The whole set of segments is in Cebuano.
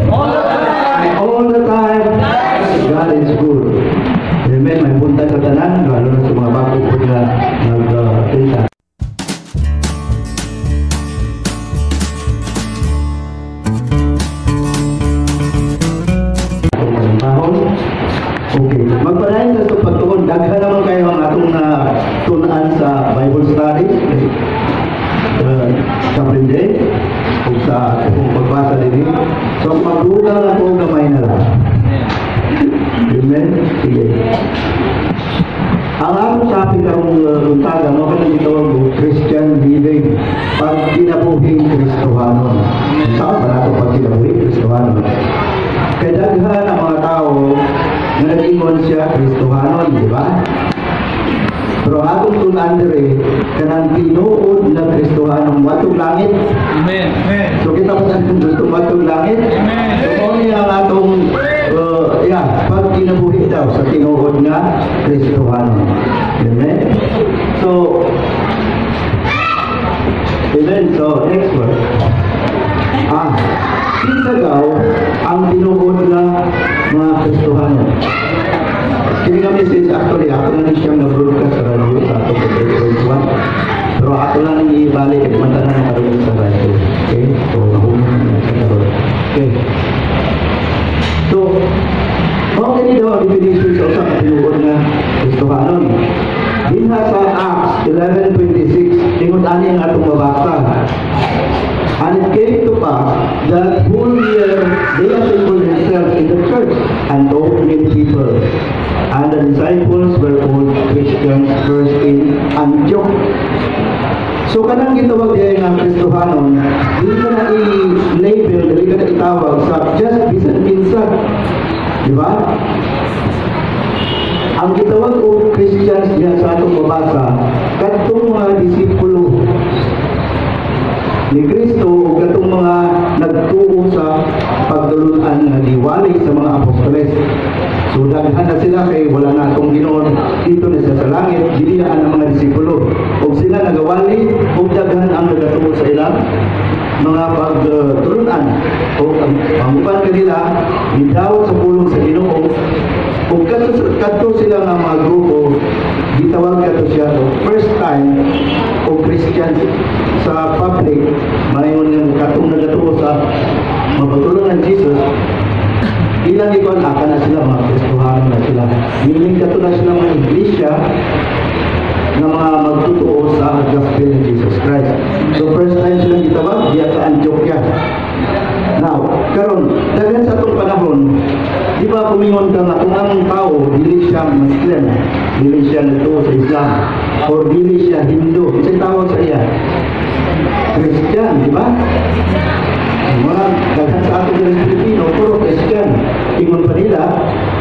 All the time. And all the time. God is good. Amen. Maayong buntag sa tanan, lalo na sa mga bago po na nag-attend. Atong. Okay. Magpadayon sa itong pagtuon. Daghan naman kayo ang atong na tunaan sa Bible study. Sa Day o sa atong pagbasa din. So, magdugang ako gamay na lang. Amen? Sige. Ang akong topic karong buntaga mo kanang gitawag og Christian living, pagkinabuhing Kristohanon. Saan ba nato pagkinabuhing Kristohanon? Kay daghan ang mga tao nga nag-ingon siya Kristohanon, di ba? Pero ang atong tun-an diri kanang tinuod na Kristohanon moadtong langit. Amen. Amen. So kita pa sa gusto moadtong langit. Amen. So mao ni ang atong pagkinabuhi daw sa tinuod nga Kristohanon. Amen. So amen. So next verse. Kinsa daw ang tinuod nga mga Kristohanon? Kini nga message, actually ako na ni siyang na-broadcast sa radyo sa atong 8.1. Pero ako lang ang ibalik at mata na nakaroon sa radyo. Okay? So, nahulog na siya karon. Okay. So, mao kini daw ang definition sa usa ka tinuod nga Kristohanon. Dinha sa Acts 11:26, ingon ani ang atong mabasa. And it came to pass that whole year they assembled themselves in the church and taught many people. And the disciples were called Christians first in Antioch. So kanang gitawag diay nga Kristohanon, dili ka na i-label, dili ka na itawag sa just bisan kinsa. Di ba? Ang gitawag og Christians diha sa atong mabasa, kadtong mga disipulo ni Kristo o katong mga nagtuo sa pagtulunan nga giwali sa mga apostoles. So daghan na sila kay wala na atong Ginoo dito na siya sa langit, giliyaan ang mga disipulo. Ug sila nagawali ug daghan ang nagatuo sa ilang mga pagtulunan. O ang uban kanila gidawat sa pulong sa Ginoo ug kadto sila nga mga grupo gitawag kadto siya og first time o Christian sa public, mayon nga katong nagatuo sa mapatulong ng Jesus, ilang ikon aka na sila mga Kristohanon na sila, meaning kato na sila mga iglesia nga mga magtutuo sa gospel ni Jesus Christ. So first time silang gitawag diya sa Antioquia. Now, karon daghan sa atong panahon, di ba kumingon ka nga kung ang tao dili siya Muslim, dili siya nagtuo sa Islam, or dili siya Hindu, unsay tawag sa iya? Christian, di ba? Mga daghan sa atong diri sa Pilipino, puro Christian. Ingon pa nila,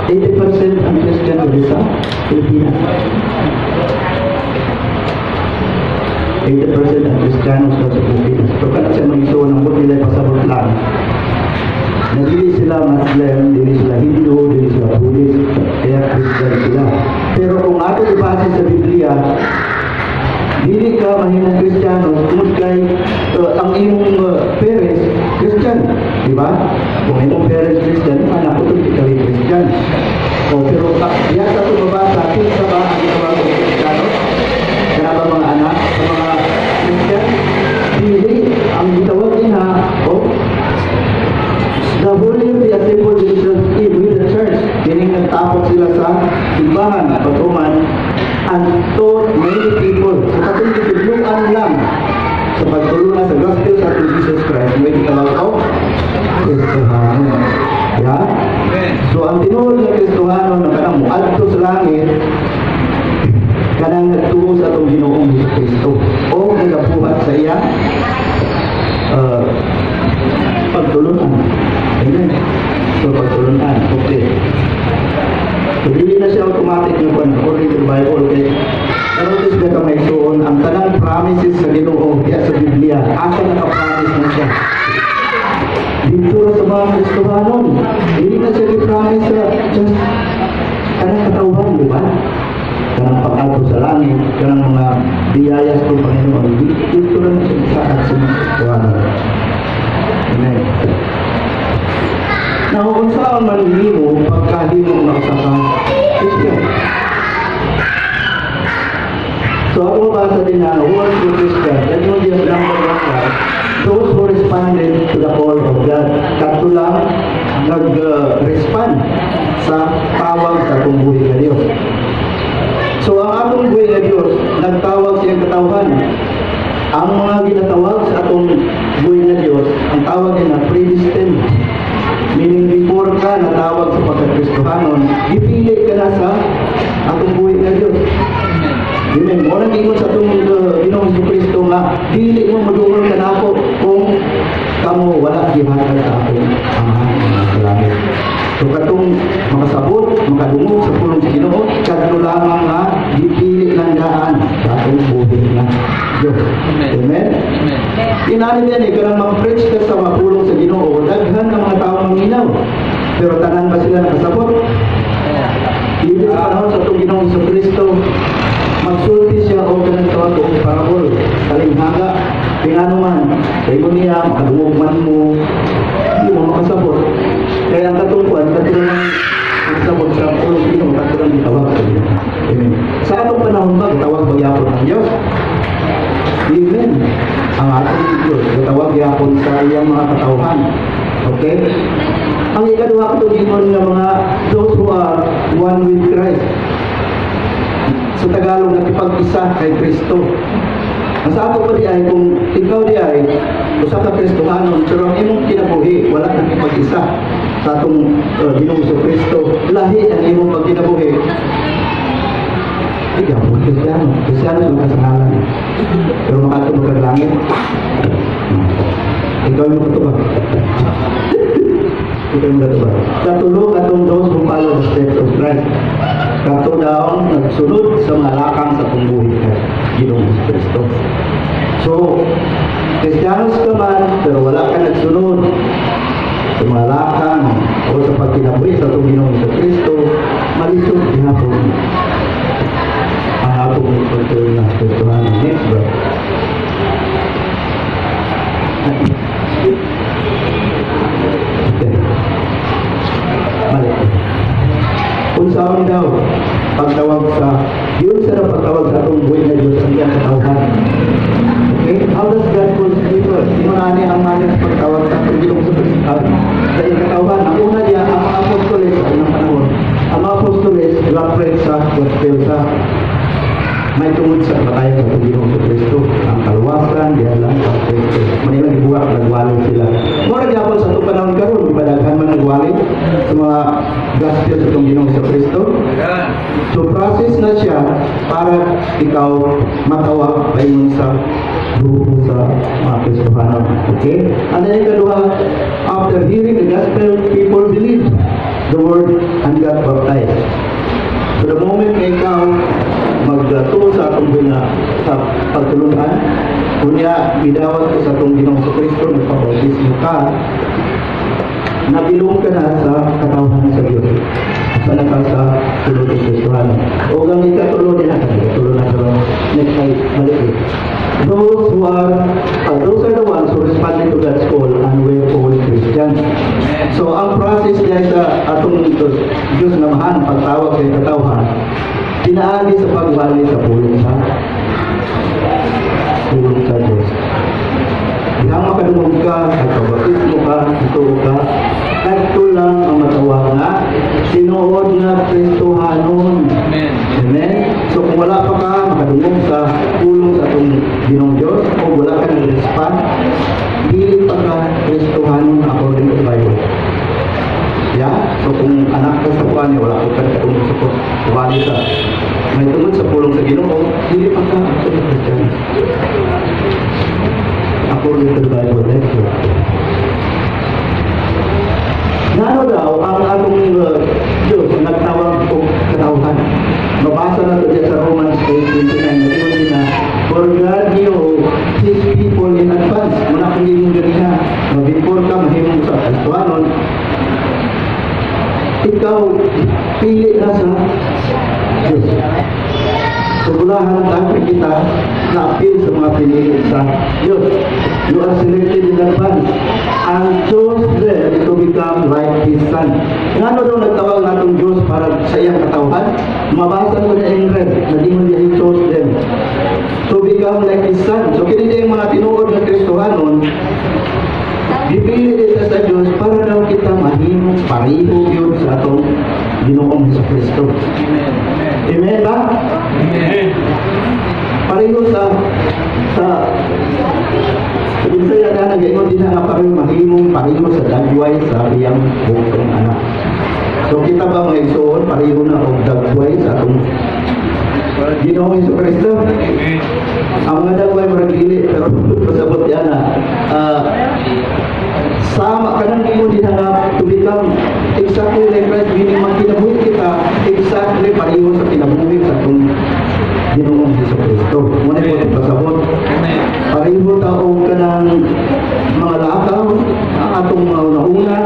80% ang Christian diri sa Pilipinas. 80% ang Kristiyano sa Pilipinas. Pero kada sa mga isuon, ang nila pasabot lang na dili sila Muslim, dili sila Hindu, dili sila Buddhist, kaya Christian sila. Pero kung ato ibase sa Biblia, dili ka mahimong Kristiyano kung kay ang imong parents Christian, di ba? Kung imong parents Christian, anak ko di ka Christian. O pero diya sa itong mabasa, kinsa ba ang gitawag og Kristiyano? Kana ba mga anak sa mga Christian? Dili, ang gitawag niya o the whole year they assembled themselves in with the church. Meaning nagtapos sila sa simbahan, pagkuman, and taught many people. So katong gitudloan lang sa pagtulungan sa gospel sa atong Jesus Christ, may gitawag og Kristohanon. Yeah? So ang tinuod nga Kristohanon na kanang moadto sa langit, kanang nagtuo sa atong Ginoong Hesus Kristo o nagabuhat sa iya pagtulunan. Amen. So pagtulunan. Okay. So dili na siya automatic nga kuan according to the Bible kay notice ba ka may suon ang tanang promises sa Ginoo diya sa Biblia, asa naka-promise na siya? Dito ra sa mga Kristohanon. Dili na siya gi-promise sa just kanang katawhan, di ba? Kanang pag-adto sa langit, kanang mga biyaya sa Panginoon. Dito ra na siya saad sa mga Kristohanon. Amen. Now, unsaon man nimo pagkahimo nga usa ka Christian? So, ako mabasa din na who are true Christian? That mo diya number one ka, those who responded to the call of God. Kadto lang nag-respond sa tawag sa atong buhi nga Dios. So, ang atong buhi nga Dios, nagtawag sa iyang katawhan. Ang mga ginatawag sa atong buhi nga Dios, ang tawag niya na predestined. Meaning before ka natawag sa pagka-Kristohanon, gipili ka na sa atong buhi nga Dios. Amen. Mo nang giingon sa atong Ginoong Kristo nga dili mo moduol kanako kung kamo wala gihatag sa akong Amahan sa langit. So katong makasabot, makadungog sa pulong sa Ginoo, kadto lamang nga gipili lang daan sa atong buhi nga Dios. Amen. Amen. Amen. Inani yan eh, kanang mag-preach ka sa mga pulong sa Ginoo, daghan ng mga tao manghinaw. Pero tanan ba sila nakasabot? Dito sa panahon sa atong Ginoong Kristo, magsulti siya o kanang tawag og parabol, talinghaga. Kaya man, kay mo niya, makadungog man mo, hindi mo makasabot. Kaya ang katungkuan, katulad ng makasabot sa pulong Ginoo, katulad ng gitawag sa Ginoo. Amen. Sa atong panahon ba, gitawag ba gyapon ang Diyos? Amen. Ang atong Diyos, gitawag gyapon sa iyang mga katawhan. Okay? Ang ikaduha ko ingon nga mga those who are one with Christ. Sa Tagalog, nakipag-isa kay Kristo. Ang sa ato pa di ay, kung ikaw di ay, usa ka Kristohanon, pero ang imong kinabuhi, wala nakipag-isa sa atong Ginoong Kristo. Lahi ang imong pagkinabuhi. Ikaw, mga Kristiyano. Kristiyano sa mga sangalan. Pero makatubag kag langit. Ikaw yung makatubag. Ikaw yung makatubag. Katulo, katong those who follow the steps of Christ. Kato daw, nagsunod sa mga lakang sa pungbuhi kay Ginoong Kristo. So, Kristiyanos ka man, pero wala ka nagsunod sa mga lakang o sa pagkinabuhi sa atong Ginoong Kristo, malisod gihapon ang atong pagtuo na Kristohanon. Next, bro. Okay. Balik. Unsaon daw pagtawag sa yun sa pagtawag sa atong buhi na Diyos ang iyang katawhan? Okay? How does God call people? Sino na ang manner sa pagtawag sa atong Ginoong sa Kristo sa iyang katawhan? Ang una niya, ang mga apostoles sa unang panahon. Ang mga apostoles, reference sa gospel sa may tungod sa kamatayan sa atong Ginoong sa Kristo. Ang kaluwasan, diyan lang sa Kristo. Manila gibuhat, nagwali sila. Mura gyapon sa atong panahon karon, di ba daghan man nagwali sa mga gospel sa atong Ginoong sa Kristo? So process na siya para ikaw matawag paingon sa grupo sa mga Kristohanon. Okay? And then ikaduha, after hearing the gospel, people believed the word and got baptized. So the moment na ikaw magtuo sa atong bina sa pagtulungan, kunya gidawat ko sa atong Ginoong sa Kristo, nagpabautismo ka, nabilong ka na sa katawhan sa Diyos. Sa na ka sa tulod ng Kristohanon. O ang ikatulo din na, ikatulo na sa next ay balik eh. Those are the ones who responded to God's call and were called Christians. So, ang process niya sa atong Diyos na mahan, pagtawag sa katawhan, pinaagi sa pagwali sa pulong sa Diyos. Dihang makadungog ka, nagpabautismo ka, ituo ka, kadto lang ang matawag na tinuod nga Kristohanon. Amen. Amen? So kung wala pa ka makadungog sa pulong sa atong Ginoong Diyos o wala ka nag-respond, dili pa ka Kristohanon according to the Bible. Yeah? So kung anak ka sa kuan, wala ko ka nakadungog sa kuan sa may tungod sa pulong sa Ginoo, dili pa ka actually Christian. According to the Bible. Next verse. Ngano daw ang atong Diyos nagtawag og katawhan? Mabasa na ito sa Romans 8:29. Nag-ingon na, "For God knew His people in advance." Muna kung gingon ganina, no, before ka mahimong sa Kristohanon, ikaw pili na sa Diyos. So gulahan ta kita na appeal sa mga pinili sa Diyos. You are selected in advance. And chose them to become like His Son. Ngano daw nagtawag ang atong Diyos para sa iyang katawhan? Mabasa ko na in red, nag-ingon niya, He chose them to become like His Son. So kini yung mga tinuod nga Kristohanon, gipili kita sa Diyos para daw kita mahimong pareho yun sa atong Ginoong Hesus Kristo. Amen. Amen ba? Amen. Pareho sa Bisaya na nag-ingon din na pareho mahimong pareho sa dagway sa iyang bugtong anak. So kita ba, mga igsoon, pareho na og dagway sa atong Ginoong Hesus Kristo? Amen. Ang mga dagway murag dili, pero pasabot yan na sama kanang ingon din nga to become exactly like Christ, meaning magkinabuhi kita exactly pareho sa kinabuhi sa atong Ginoong Hesus Kristo. Mao po pasabot. Amen. Pareho ta og kanang mga lakaw, ang atong mga una-una,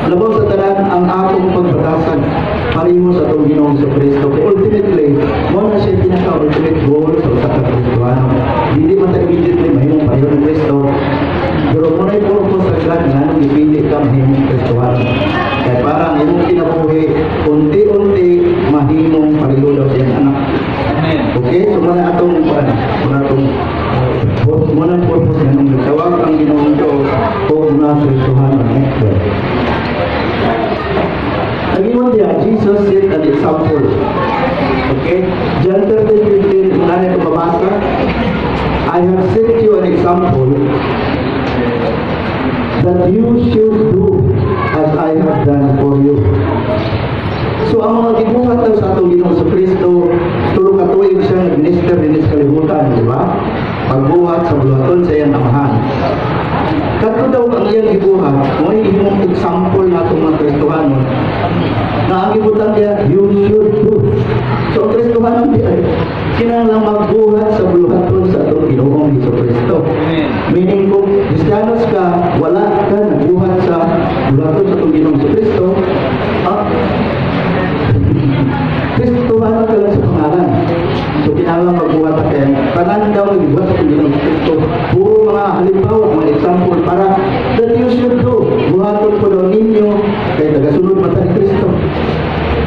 labaw sa tanan ang atong pagbatasan pareho sa atong Ginoong Hesus Kristo. Kaya ultimately, mao na siya pinaka ultimate goal sa usa ka Kristohano. Dili man ta immediately mahimong pareho ni Kristo, pero mao na purpose sa God nga nung ipili ka mahimong Kristohano. Kaya parang imong kinabuhi, unti-unti mahimong pareho daw siyang anak. Amen. Okay, so muna atong kuan, muna atong muna ang purpose nga nung nagtawag ang Ginoong Diyos og mga Kristohano. Next verse. Nag-ingon diya, Jesus set an example. Okay? John 13:15, kung ano ito mabasa, "I have set you an example that you should do as I have done for you." So ang mga gibuhat daw sa atong Ginoong sa Kristo, 3 ka tuig siya nag-minister dinhi sa kalibutan, di ba? Pagbuhat sa buluhaton sa iyang Amahan. Kadto daw ang iyang gibuhat, mo imong example na atong mga Kristohano, na ang gibutang niya, "You should do." So ang Kristohano diay, kinahanglan magbuhat sa buluhaton sa atong Ginoong Hesus Kristo. Amen. Meaning kung Kristiyanos ka, wala ka nagbuhat sa buluhaton sa atong Ginoong Hesus Kristo, Kristohano ka lang sa pangalan. So kinahanglan magbuhat ka kaya tanan daw nagbuhat sa atong Ginoong Hesus Kristo. Puro mga halimbawa, mga example para that you should do. Buhaton po daw ninyo kay tagasunod man ta ni Kristo.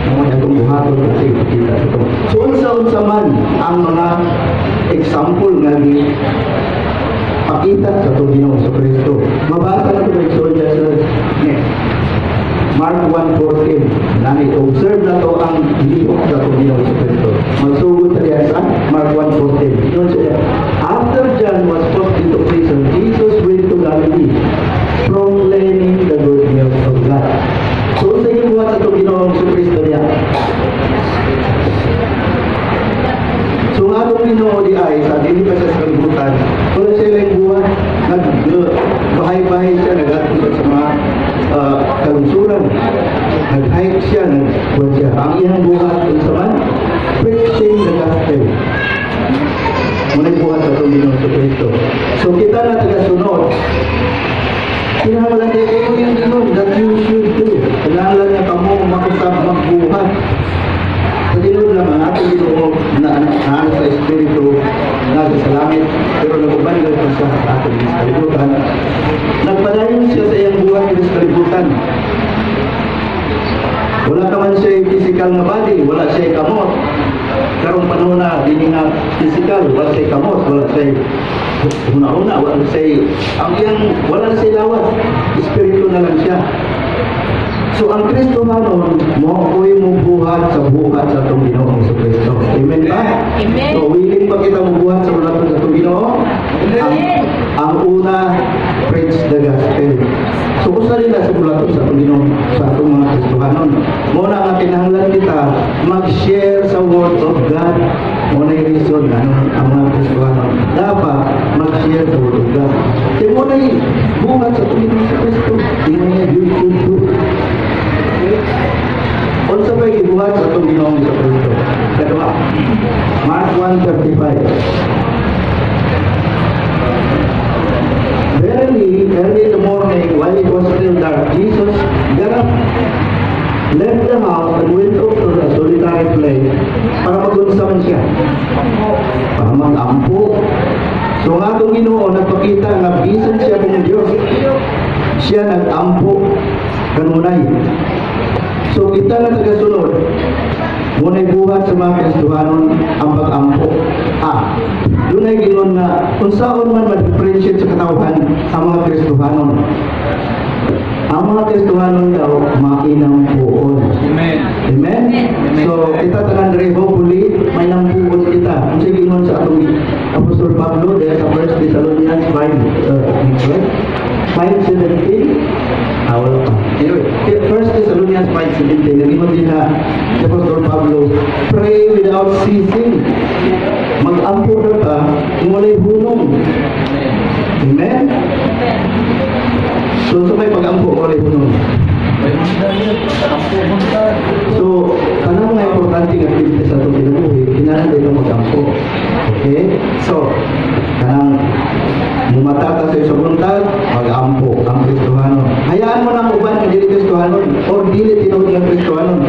Mga atong buhaton kasi ipakita ito. So unsa-unsa man ang mga example nga gi pakita sa atong Ginoong Hesus Kristo. Mabasa na ito sa next. Mark 1:14. Nani observe na to ang lihok sa atong Ginoong Hesus Kristo. Magsugod ta diya sa Mark 1:14. Ingon siya, "After John was put into prison, Jesus went to Galilee, proclaiming the good news of God." So unsa gibuhat sa atong Ginoong Hesus Kristo diya? So ang atong Ginoo di ay sa dili pa siya sa kalibutan, wala siya lang buhat, nag bahay-bahay siya, nagadto siya sa mga kalungsuran, nag-hike siya, nagbuhat siya. Ang iyang buhat unsa man? Preaching the gospel. Muna buhat sa atong Ginoong Hesus Kristo. So kita na tagasunod, kinahanglan kay kayo yung Ginoo that you should do. Kinahanglan nga kamo makusab magbuhat. Sa tinuod lang, ang atong Ginoo na na sa Espiritu nasa sa langit, pero naguban lang siya sa atong kalibutan. Nagpadayon siya sa iyang buhat diri sa kalibutan. Wala ka man siya physical nga body, wala siya kamot. Karong panahon na dini nga physical, wala siya kamot, wala siya huna-huna, wala siya ang iyang wala na siya lawas, espiritu na lang siya. So ang Kristohanon, mo ko'y mubuhat sa buhat sa atong Ginoong Hesus Kristo. Amen ba? Amen. So willing pa kita mubuhat sa buhat sa atong Ginoo? Ang una, preach the gospel. So usa din na sa bulaton sa atong Ginoo sa atong mga Kristohanon. Mo na nga kinahanglan kita mag-share sa word of God. Mo na yung reason ano ang mga Kristohanon dapat mag-share sa word of God. Kaya mo na yung buhat sa atong Ginoong Hesus Kristo. Ingon niya, "You should do." Okay? Unsa ba gibuhat sa atong Ginoong Hesus Kristo? Kaduha. Mark 1:35. "Verily, early in the morning, while it was still dark, Jesus got up, left the house, and went off to a solitary place" para mag-unsa man siya? Para mag-ampo. So ang atong Ginoo nagpakita nga bisan siya kung Diyos. Siya nag-ampo kanunay. So kita nga tagasunod, muna'y buhat sa mga Kristohanon ang pag-ampo. Dunay giingon nga unsaon man ma-differentiate sa katawhan ang mga Kristohanon. Ang mga Kristohanon daw mainampuon. Amen. Amen? So, kita tanan diri, hopefully, may nampuon kita. Ang sige ingon sa atong Apostol Pablo, dahil sa 1 Thessalonians 5, right? 5:17. Wala pa. Anyway, 1 Thessalonians 5:17, nag-ingon din na si Apostol Pablo, "Pray without ceasing." Mag-ampo na ka, kung walay hunong. Amen? So may pag-ampo, walay hunong. So, kanang mga importante nga activity sa atong kinabuhi, kinahanglan din mag-ampo. Okay? So, kanang mumata ka sa isang buntag, mag-ampo ang Kristohanon. Hayaan mo na ang uban nga dili Kristohanon or dili tinuod nga Kristohanon.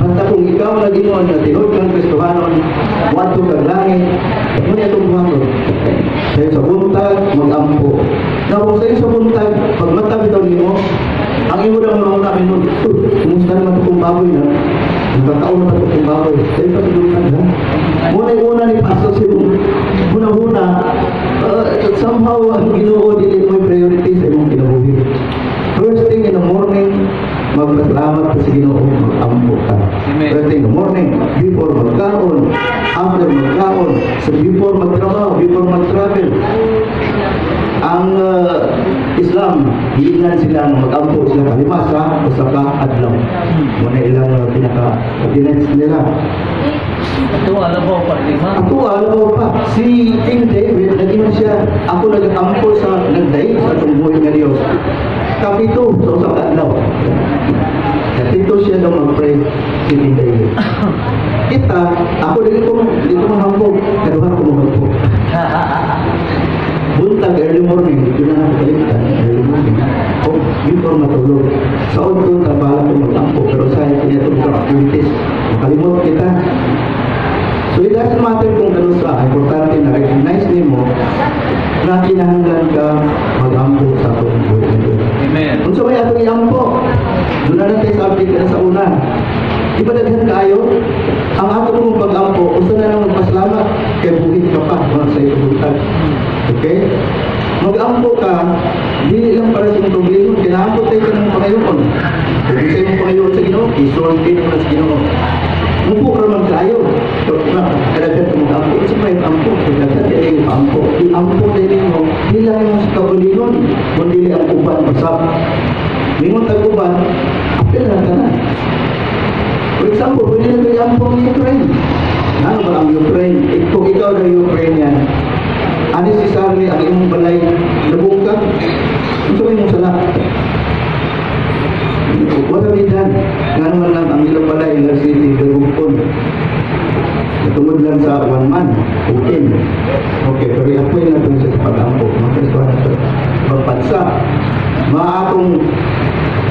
Basta kung ikaw nag-ingon na tinuod kang Kristohanon, wadto kag langit, mo ni atong buhaton. Sa sa buntag, mag-ampo. Now, kung sa sa buntag, pag mata bitaw nimo, ang imo lang mga una minun, "Kumusta naman itong baboy na? Nakakaon na ba itong baboy?" Sa sa buntag, ha? Muna yung una ni pasok sa imong una-una, somehow ang Ginoo dili mo priority sa imong kinabuhi. First thing in the morning, magpasalamat ka sa Ginoo, mag-ampo ka. Amen. First thing in the morning, before magkaon, after magkaon, so before magtrabaho, before mag-travel. Ang Islam, hiinan sila nga mag-ampo sila kalima sa usa ka adlaw. Muna ilang pinaka ordinance nila. Ito, alam mo, pag-lima. Ako, alam mo pa, si King David, nag-ingon siya, "Ako nag-ampo sa nagdaig sa atong buhi nga Diyos. Kapito sa usa ka adlaw." Kapito siya daw mag-pray si King David. Kita, ako dili ko mahambog, kaduha ko mahambo. Buntag, early morning, di ko na nakakalimutan, early morning. O, before matulog. Sa udto, trabaho ko mag-ampo, pero sa kanya itong activities, makalimot kita. So it doesn't matter kung ano sa, importante na recognize nimo na kinahanglan ka mag-ampo sa atong buhay. Amen. Unsa may atong iampo? Doon na natin sa update na sa una. Di ba daghan kaayo? Ang ato mong pag-ampo, usa na lang, magpasalamat kay buhi ka pa mga sa iyong buntag. Okay? Mag-ampo ka, dili lang para sa imong problema, kinaampo tayo ka ng Panginoon. Kung sa imong Panginoon sa Ginoo, isulti naman sa Ginoo. Mupo ka man kayo. So, na, kadaghan ka mag-ampo. Unsa may ampo? Kadaghan kay imong ampo. I-ampo din mo, di lang imong sa kaugalingon, kundi ang uban usab. Mingon tag uban, apil na ka na. For example, pwede na tayo ampo ang Ukraine. Ano ba ang Ukraine? Kung ikaw na Ukrainian, unnecessarily ang imong balay nabungkag, unsa may imong sala? What have you done? Nga naman lang ang ilang balay, ilang city, nabungkon. Tungod lang sa one man, Putin. Okay, pero i-apply na ito sa pag-ampo. Mga Kristohanon sa pagpansa. Mga atong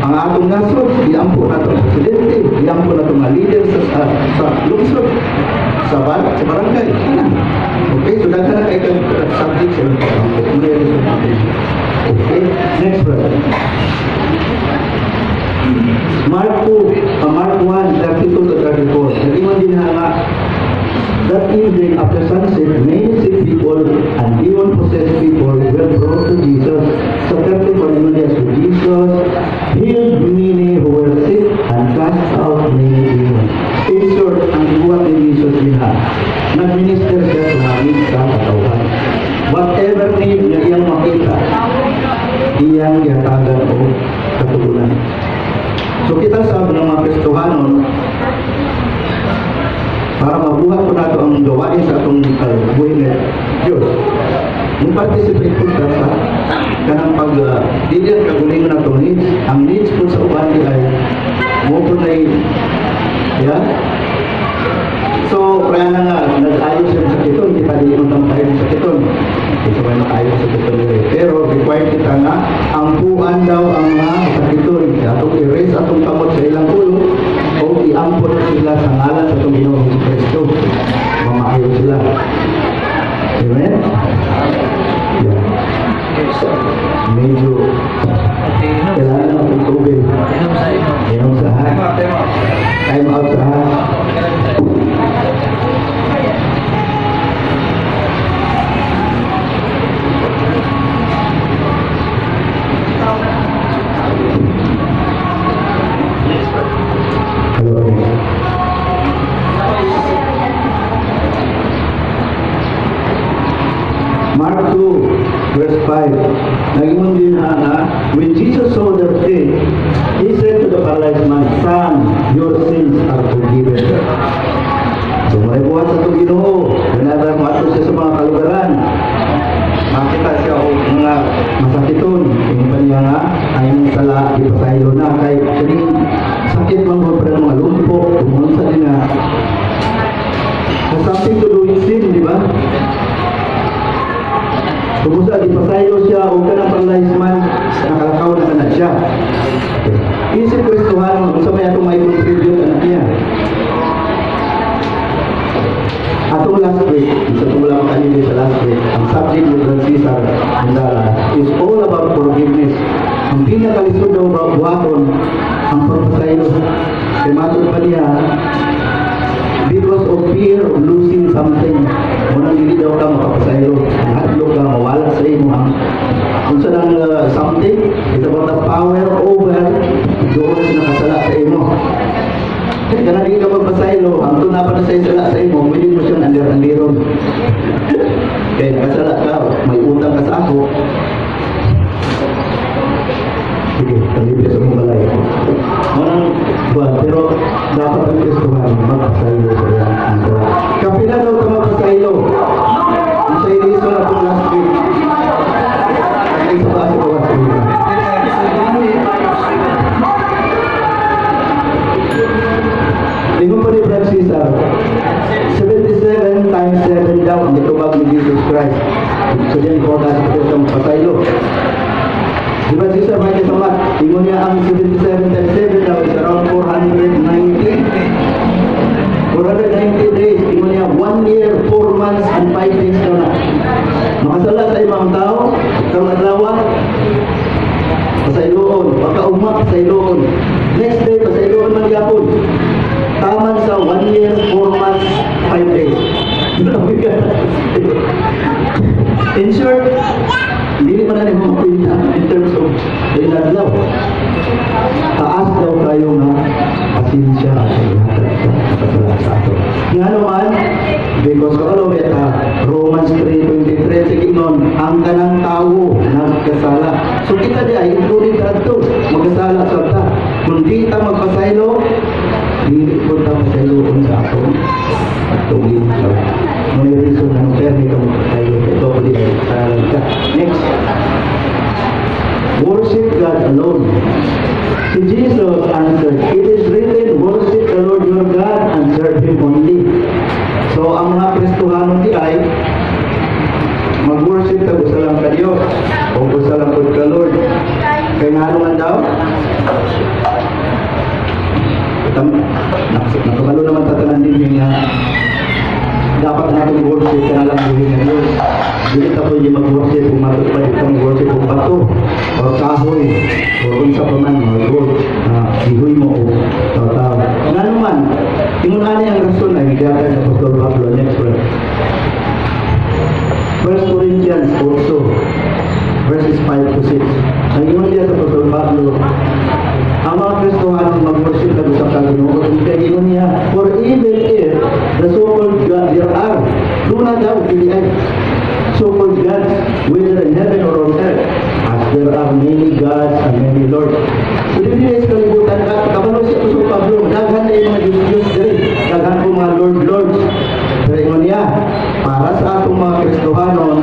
ang atong nasod, iampo na itong presidente, iampo na itong mga leader sa lungsod, sa barangay. Ano? Okay, so daghan na kay kang subject sa imong pag-ampo. Muna yan sa. Okay, next verse. Mark 2, Mark 1, 32 to 34. Nag-ingon din nga, "That evening after sunset, many sick people and demon-possessed people were brought to Jesus." Sa 34 naman niya, "So Jesus healed many who were sick and cast out many demons." In short, ang gibuhat ni Jesus diha, nag-minister siya sa hangin sa katawhan. Whatever need nga iyang makita, iyang gihatagan og katugunan. So kita sa ng mga Kristohanon, para mabuhat po nato ang gawain sa atong buhi nga Diyos, mo-participate po ta sa kanang pag dili ang kagulingon natong needs, ang needs po sa uban di ay mo po na yeah. So, kaya na nga, nag-ayos yung sakiton, kita dili mo tayo ng sakiton. Ito may makaayos sa sakiton nila. Pero required kita nga, ampuan daw ang mga sakiton. Atong i-raise atong kamot sa ilang ulo, o iampon sila sa ngalan sa atong Ginoong Kristo. Mamaayo sila. Amen? Yeah. Medyo Okay, no? out, time out. Time out sa ha. Hello. Mark 2, verse 5. Nag-ingon din na, when Jesus saw their faith, He said to the paralyzed man, "Son, your sins are forgiven." So, may buhat sa itong Ginoo. Whenever moadto siya sa mga kalugaran, makita siya og mga masakiton. Ingon pa niya nga, ay mong sala, ipasaylo na. Kay kaning sakit man ko pero mga lumpo, kung sa din nga, has something to do with sin, di ba? Kung sa ipasaylo siya o kanang paralyzed man, nakalakaw na kana siya. Isip Kristohano, unsa may atong may contribute anak niya? Atong last week, isa itong wala makanili sa last week, ang subject ni Brother Cesar Mandala is all about forgiveness. Ang pinakalisod daw ba buhaton ang pagpasaylo. Kay matod pa niya, because of fear of losing something, munang dili daw ka makapasaylo. Hadlok ka, mawala sa imo ang unsa lang something, it's about the power over doon sa nakasala sa imo. Kaya kana di ka magpasaylo, ang tuna pa na sa sala sa imo, pwede mo siyang andir-andiron. Kaya nakasala ka, may utang ka sa ako. Sige, kalibre sa mong balay. Manang buwan, pero dapat ang Kristohan magpasaylo sa iyang ang sala. Kapila daw ka magpasaylo. Ang sa iliso na itong last week. Ay, sa ba sa bawas sa Ingon pa ni Brad Cesar, 77 times 7 daw ang itubag ni Jesus Christ. So diyan ko dahil ito sa magpasaylo. Di ba Cesar, may kasamat? Ingon niya ang 77 times 7 daw is around 490. 490 days. Ingon niya 1 year, 4 months, and 5 days daw na. Makasala sa ibang tao, karong adlaw, pasayloon, pagkaugma, pasayloon. Next day, pasayloon man gyapon. Taman sa 1 year, 4 months, 5 days. In short, hindi pa na nimo makwenta in terms of iladlaw. Taas daw tayo nga pasensya sa ihatag sa kasala sa ato. Nga naman, because kabalo beta, Romans 3:23, sige nun, ang kanang tao nagkasala. So kita di ay included kadto, magkasala sa ta. Kung di ta magpasaylo, dili po ta pasayloon sa atong atong sala. May reason na nung permi ka magpasaylo, ito ko di ay kasalanan ka. Next. Worship God alone. Si Jesus answered, "It is written, worship the Lord your God and serve Him only." So, ang mga Kristohano di ay mag-worship ka usa lang ka Dios o usa lang pud ka Lord. Kay ngano man daw? Nakabalo naman tatanan din nga dapat natin worship ka na lang buhi ng Diyos. Dili ta pwede mag-worship kung matod pa dito mag-worship kung bato o kahoy o unsa pa man mga gold na gihuy mo o tao-tao. Nga naman, ingon ani ang rason ay gigatag sa Apostol Pablo. Next verse. 1 Corinthians also, verses 5 to 6. Ang ingon diya sa Apostol Pablo, ang mga Kristohano mag-worship na sa Ginoo. Kaya ingon niya, for even if the so-called God, there are, doon na daw, dili ay so-called gods, whether in heaven or on earth, as there are many gods and many lords. So dili sa kalibutan, kabalo si Apostol Pablo, daghan na yung mga Diyos-Diyos diri, daghan po mga Lord-Lords. Pero ingon niya, para sa atong mga Kristohanon,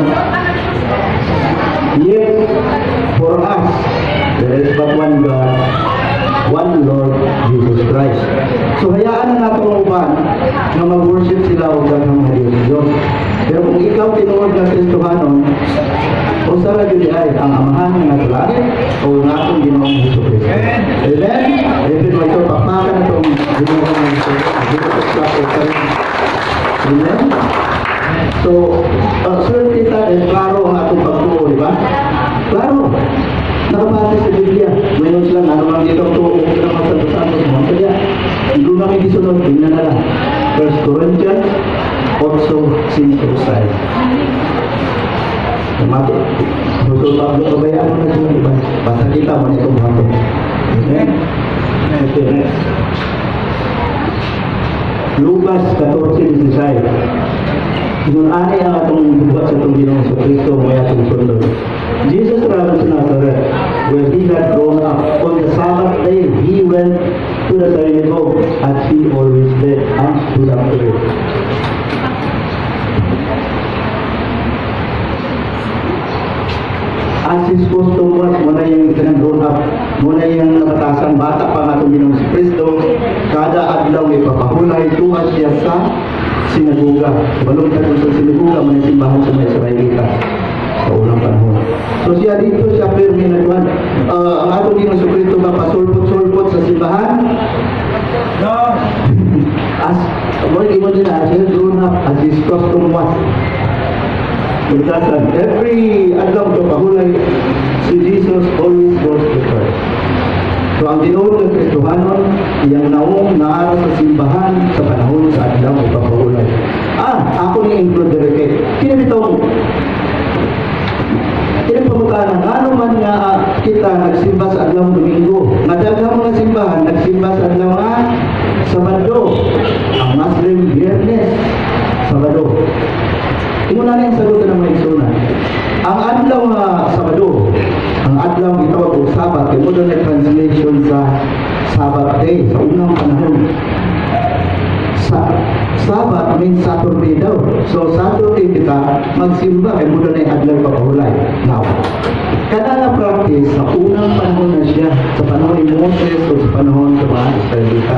yet for us, there is but one God, one Lord, Jesus Christ. So hayaan na nato ang uban nga mag-worship sila og daghang mga Diyos-Diyos. Pero kung ikaw tinuod nga Kristohanon, usa ra gyud ay ang Amahan nga nasa langit o ang atong Ginoong Hesus Kristo. Amen. Amen. Mo ito pakpakan atong Ginoong Hesus. Amen. So, swerte ta eh, klaro ang atong pagtuo, di ba? Klaro. Nakabase sa Biblia. Mayroon sila, ano lang dito, tuo, ng mga santos-santos mo. Kaya, Sunod, tingnan na lang. 1 Corinthians 8:5, 6. Mati. So, Pablo, pabayaan mo na sila, diba? Basta kita mo na itong buhaton. Amen? Okay, next. Lucas 14:16. Ingon ani ang atong buhat sa atong Ginoong Kristo may atong sundon. Jesus traveled to Nazareth, where he had grown up. On the Sabbath day, he went to the synagogue as he always did, and stood up to read. As his custom was, mao na yung kanang grown up, mao na yung nabatasan, bata pa nga itong Ginoong Kristo, kada adlaw may papahulay, tuwa siya sa sinagoga. Balong ka sa sinagoga, may simbahan sa mga Israelita sa unang panahon. So siya dito, siya pirmi nagwan. Ang atong Ginoong Kristo ba pasulpot-sulpot sa simbahan? No. As, mo ingon nila, as he grown up, as his custom was. Pagkasan, every adlaw ko pahulay, si Jesus always goes to church. So ang tinuod ng Kristohanon, iyang naong naara sa simbahan sa panahon sa adlaw ay papahulay. Ah, ako ni include diri kay kini bitong kini pamutana ngano man nga kita nagsimba sa adlaw Domingo. Nga daghang mga simbahan nagsimba sa adlaw nga Sabado. Ang Muslim, Biyernes, Sabado. Ingon na ang sagot ng mga igsoona. Ang adlaw nga Sabado, ang adlaw gitawag og Sabat, kay mao na translation sa Sabbath day sa unang panahon. Sa Sabat means Saturday daw. So Saturday kita magsimba kay mao na adlaw papahulay. Now, kada nga practice sa unang panahon na siya, sa panahon ni Moses o sa panahon sa mga Israelita.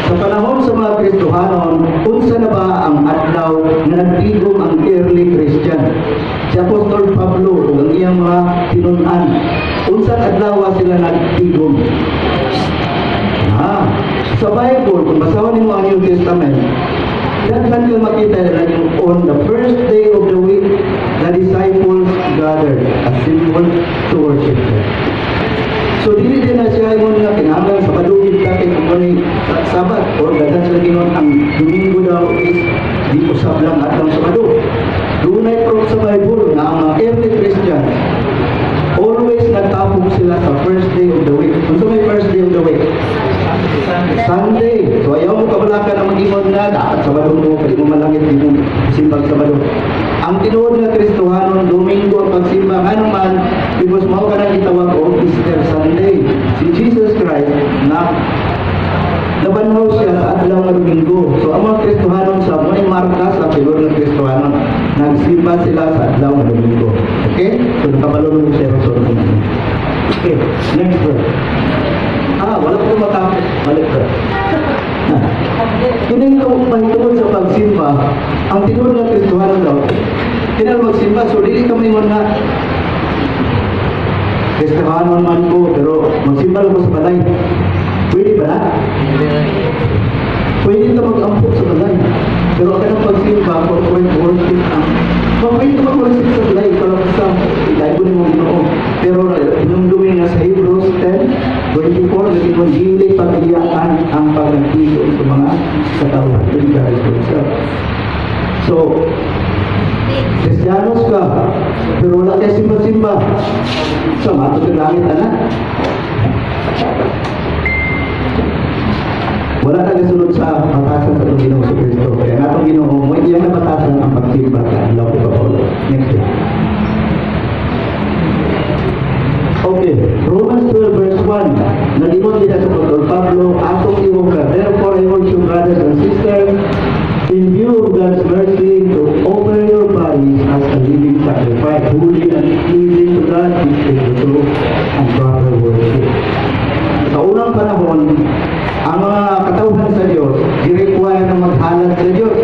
Sa panahon sa mga Kristohanon, unsa na ba ang adlaw nga nagtigom ang early Christian? Si Apostol Pablo ug ang iyang mga tinun-an, unsa adlaw sila nagtigom? Sa Bible, kung basahon nimo ang New Testament, daghan kang makita na yung on the first day of the week, the disciples gathered, assembled to worship God. So dili din na siya ingon nga kinahanglan sa padugid ka kay kung ni Sabat or daghan sila ingon ang Domingo daw is di usab lang adlaw Sabado. Dunay proof sa Bible na ang mga early Christians always nagtapok sila sa first day of the week. Unsa may first day of the week? Sunday. So ayaw mo kabalaka na mag-ingon na dapat Sabado mo kay mo malangit di mo simbag Sabado. Ang tinuod nga Kristohanon, Domingo ang pagsimba, ngano man, because mao ka nang gitawag og Easter Sunday. Si Jesus Christ na nabanhaw siya sa adlaw nga Domingo. So ang mga Kristohanon sa mo marka sa tinuod nga Kristohanon, nagsimba sila sa adlaw nga Domingo. Okay? So nakabalo mo siya sa. Okay, next verse. Ah, wala ko matapos. Balik verse. Kini nga mahitungod sa pagsimba, ang tinuod nga Kristohanon daw, kinahanglan magsimba, so dili ka maingon nga Kristohanon man ko, pero magsimba lang ko sa balay. Pwede ba na? Pwede ka mag-ampok sa balay. Pero ang kanang pagsimba, corporate worship ang pwede ka mag-worship sa balay, ikaw lang sa ilaibo ni mong Ginoo. Pero inumdumi nga sa Hebrews 10:24, naging dili pagiyaan ang pagkakito sa mga katawhan. Encourage yourself. So, Kristiyanos ka, pero wala kayo simba-simba. So, matod ang langit, anak. Wala na gasunod sa batasan sa itong Ginoo sa Kristo. Kaya nga itong Ginoo, mo iyang nabatasan ang pagsimba sa adlaw ko Paulo. Next slide. Okay, Romans 12 verse 1. Nagingon din sa Apostol Pablo, atong iwoka. Therefore, I urge you, brothers and sisters, in view of God's mercy, to offer your bodies as a living sacrifice, holy and pleasing to God, which is the true and proper worship. Sa unang panahon, ang mga katawhan sa Diyos, gi-require na maghalad sa Diyos.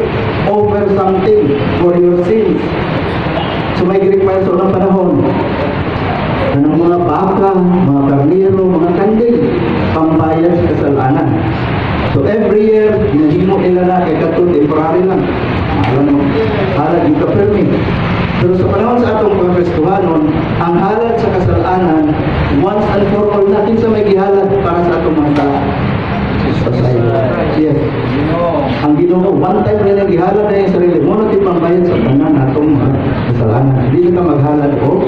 Offer something for your sins. So may gi-require sa unang panahon ng mga baka, mga karnero, mga kandil, pambayad sa kasalanan. So every year, ginahimo nila na kay kato temporary lang. Alam mo, halad yung ka-permit. Pero sa panahon sa atong mga Kristohanon, ang halad sa kasalanan, once and for all, natin sa may gihalad para sa atong mga sala. Yes. Ginoo. Ang Ginoo, one time rin ang gihalad na yung sarili mo na pambayad sa tanan atong mga kasalanan. Hindi na ka maghalad o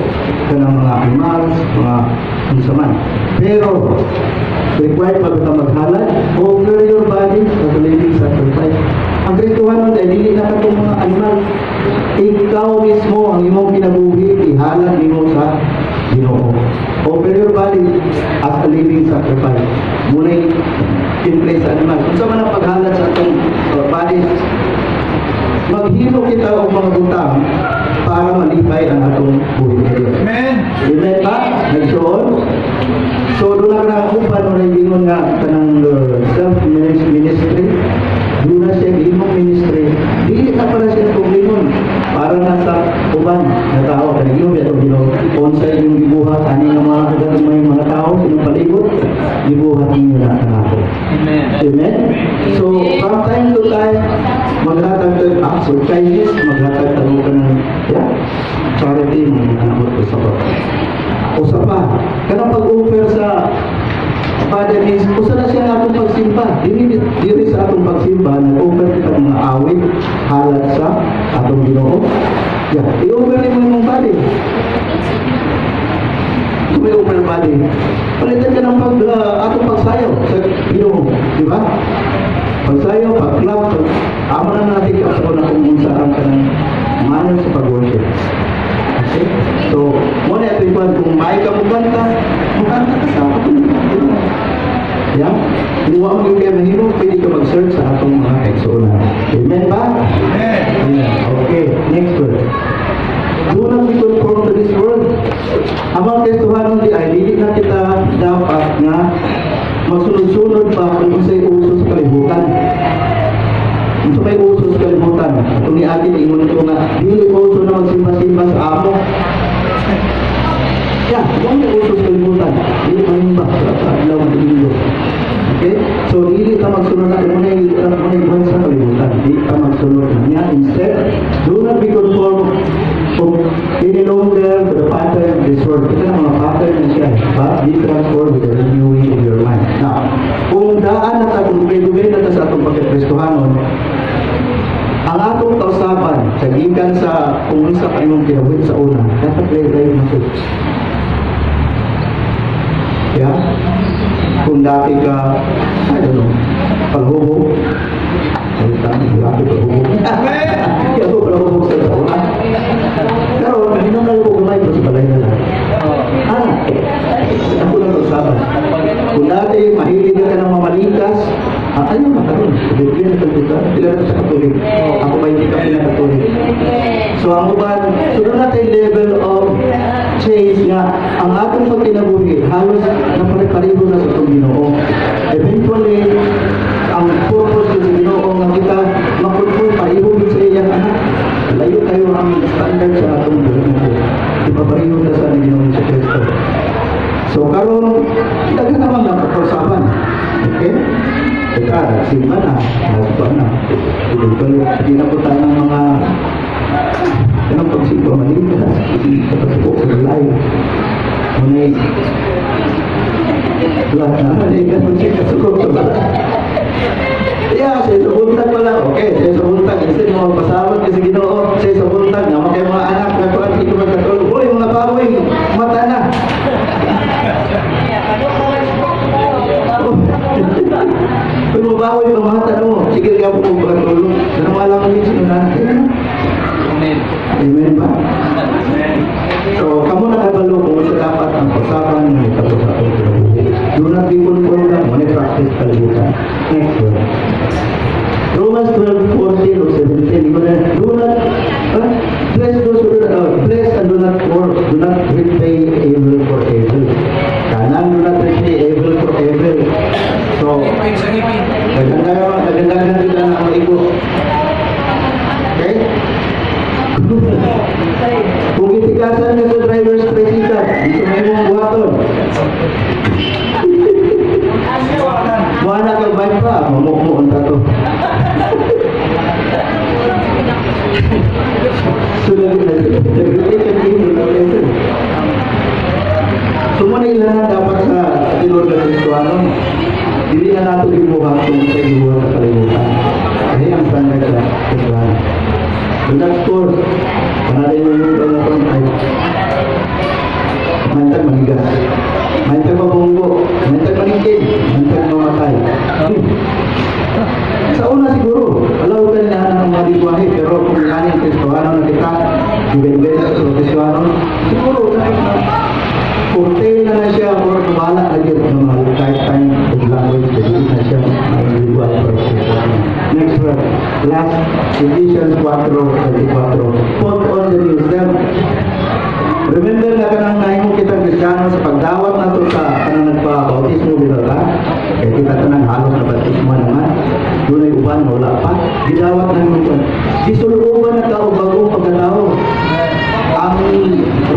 kanang mga animals, mga unsa man. Pero required pa ka maghalad, offer your body as a living sacrifice. Ang Kristohanon ay dili na katong mga animal. Ikaw mismo ang imong kinabuhi, ihalad nimo sa Ginoo. Offer your body as a living sacrifice. Muna'y in place sa animal. Unsa man ang paghalad sa atong body, maghimo kita og mga butang para malipay ang atong buhi sa Dios. Amen. Amen ba? Nagsuon? So, doon na ka uban mo na ingon nga kanang self-ministry. Doon na siya imong ministry. Dili na para siya kung para na sa uban na tao. Kanang iyong itong Ginoo. Unsa inyong gibuhat ani nga mga kagatong may mga tao sa inyong palibot, gibuhat ninyo na kanako. Amen. Amen? So, from time to time, maghatag tayo acts of kindness, maghatag tayo ka ng, yeah, charity, mga anak ko sa pa. Usa pa, kanang pag-offer sa Father means, usa na siya atong pagsimba. Dili, dili sa atong pagsimba, nag-offer kita ng mga awit, halad sa atong Ginoo. Yeah, i-offer mo imong body. Kung may offer body, palitan ka ng atong pagsayaw sa Ginoo, di ba? Pagsayaw, pag-clap, amo na natin ka sa una kung unsa ang kanang manner sa pag-worship. Okay? So, mo na ito yung kung may ka mukanta, mukanta ka sa atong Ginoo. Yeah? Kung wa mo yung kaya mahimo, pwede ka mag-search sa atong mga kaigsuonan. Amen ba? Amen. Yeah. Okay, next verse. Do not be conformed to this world. Ang mga Kristohanon di ay dili na kita dapat nga magsunod-sunod pa kung unsay uso sa kalibutan. Unsa may uso sa kalibutan? Kung niagi ingon ko nga dili uso na magsimba-simba sa amo. Yeah, kung may uso sa kalibutan, dili manimba sa adlaw ng Domingo. Okay? So, dili ta magsunod na muna yung buhay sa kalibutan. Dili ta magsunod na niya. Instead, do not be conformed of any longer to the pattern of this world. Ito na mga pattern na siya. But be transformed with the renewing of your mind. Now, kung daan na ta, kung dugay na ta sa atong pagkakristohanon, ang atong kausaban sa gikan sa kung unsa pa imong kinabuhi sa una, dapat lay na to. Yeah? Kung dati ka, I don't know, palhubog, ay tama, dati palhubog. Kaya ako palhubog sa una. Pero, hindi na ko gamay ko sa balay na lang. Ah, ako lang kausaban. Kung dati, mahilig ka ng mamalikas, ayaw na karon. Biblia na kita. Pila na sa Katolik. Ako ba hindi ka pinakatolik? So ang uban, so doon natin level of change nga ang atong pagkinabuhi halos na pare-pareho na sa itong Ginoo. Eventually, ang purpose sa Ginoo nga kita makonform pareho gid sa iyang anak. Layo tayo ang standard sa atong buhay. Ipapareho ta sa Ginoo sa Kristo. So karon daghan naman lang pagkausapan. Okay? Teka, nagsimba na, nagpa na. Eventually, hindi na po tayo ng mga anong pagsimba malikas, kapag sa live. Ngunit, wala na, malikas magsikasuko sa bala. Yeah, sa buntag pala. Okay, sa buntag. Instead mo magpasawat kasi Ginoo, sa buntag, na kay mga anak, na kuan ito magkatulog. Uy, mga baboy, mata na. Kung mabawi pa mata mo, sige ka po magkatulog. Pero wala mo din sinunan. Amen. Amen ba? So, kamo nakabalo kung sa dapat ang usapan ng ito sa atong kinabuhi. Do not be conformed lang, mo practice kalibutan. Next one. Romans 12, 14 o 17, do not, bless those who do not, bless and do not curse, do not repay evil for evil. Kanang do not repay evil for evil. So, naganda naganda sila na ang igo. Okay? Kung itikasan ka sa driver's tricycle, dito may mong buhaton. Wala kang bike pa, gibuhat kung sa gibuhat sa kalibutan. Kaya ang standard sa Kristohanon. The next course, panalay mo yung kanyang ay mantag manigas, mantag mabunggo, mantag maningkid, mantag mamatay. Sa una siguro, alaw ka nila ng mga lingwahe, pero kung yan ang Kristohano na kita, ibigay sa Kristohano, siguro kahit na kurte na na siya or kumala na yun ng mga kahit kind of language, dili na siya may for Kristohano. Next verse, last, Ephesians 4:34. Put on the new self. Remember na kanang nahimo kitang Kristiyano sa pagdawat nato sa kanang nagpa-bautismo, bitaw ta? Kaya kita tanang halos na bautismo naman. Dunay uban nga wala pa. Gidawat na nimo. Gisuluban na ka og bagong pagkatao. Ang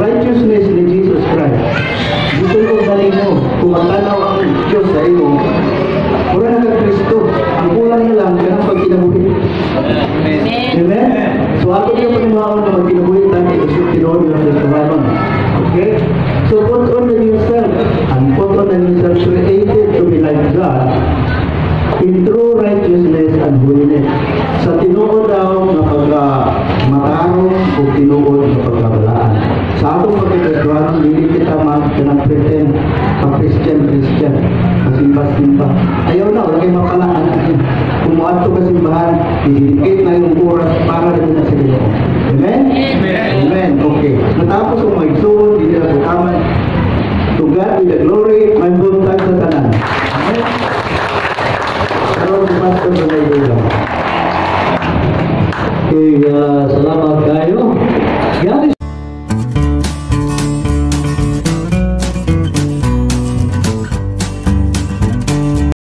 righteousness ni Jesus Christ. Gisulob na nimo. Kung magtanaw ang Diyos sa imo, mura na ka Kristo. Ang kulang na lang kanang pagkinabuhi. Amen. Amen? So ato yung panimuhaon na magkinabuhi tayo kay tinuod ng Kristohanon. Okay? So put on the new self and put on the new self created to be like God in true righteousness and holiness. Sa tinuod daw nga pagka matarong o tinuod nga pagkabalaan. Sa atong pagkakristohanon, dili kita mag kanang pretend pa Christian Christian, pasimba-simba. Ayaw na, wala kay mapalaan. Kung moadto ka simbahan, i-dedicate na yung oras para rin na sa Ginoo. Amen? Amen. Amen. Okay. Natapos ang mga igsoon, dili na butaman. To God be the glory, may buntag sa tanan. Amen. Karon si Pastor sa may dulang. Okay.